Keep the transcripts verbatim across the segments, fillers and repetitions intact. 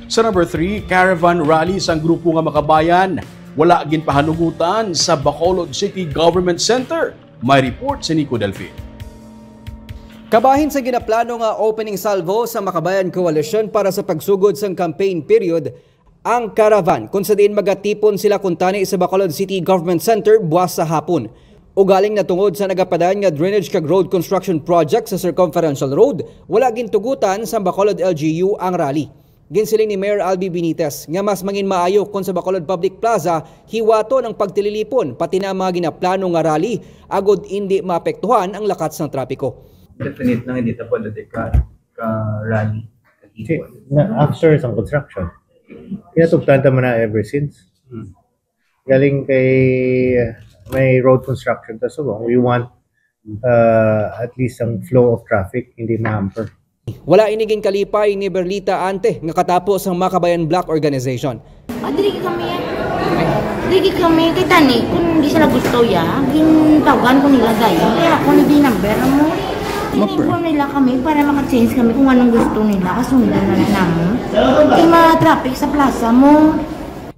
Sa number three, caravan rally sang grupo nga Makabayan wala ginpahanugutan sa Bacolod City Government Center. May report si Nico Delfin. Kabahin sa ginaplano nga opening salvo sa Makabayan Coalition para sa pagsugod sang campaign period ang caravan, kung sa diin magatipon sila kuntani sa Bacolod City Government Center buwas sa hapon. Ugaling natungod sa nagapadayon nga drainage kag road construction project sa Circumferential Road, wala gintugutan sa Bacolod L G U ang rally. Ginsiling ni Mayor Albi Benitez nga mas mangin maayo kon sa Bacolod Public Plaza hiwaton ang pagtililipon pati na ang mga ginaplano nga rally agod indi maapektuhan ang lakat sang trapiko. Definite lang hindi ta pwede ka, ka rally. Si, na, after sang construction, kinatugtan ta man na ever since. Galing kay uh, may road construction ta subong. We want uh, at least ang flow of traffic hindi ma-hamper. Wala ini ginkalipay ni Berlita Ante nga katapo sang Makabayan Block Organization. Ah, diri kami. Diri kami kay tani kung di sila gusto ya, gintawgan ko nila dayon. Kaya ako ni di number mo. Tinipon nila kami para maka-change kami kung anong gusto nila. Kasundan na lang namin. Kay ma-traffic sa plaza mo.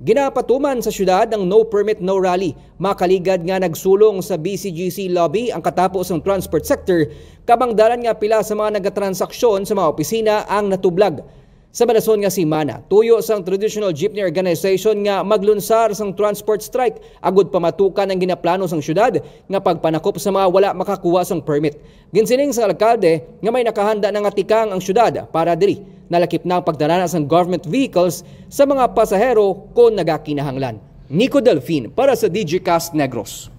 Ginapatuman sa syudad ang no permit, no rally. Makaligad nga nagsulong sa B C G C lobby ang katapo sang transport sector, kabang dalan nga pila sa mga nagatransaksyon sa mga opisina ang natublag. Sa madason nga semana, tuyo sang Traditional Jeepney Organization nga maglunsar sang transport strike agud pamatukan ang ginaplano sang syudad nga pagpanakop sa mga wala makakuha sang permit. Ginsiling sang alkalde nga may nakahanda na nga tikang ang syudad para diri. Nalakip na ang pagdarana sang government vehicles sa mga pasahero kon nagakinahanglan. Nico Delfin para sa Digicast Negros.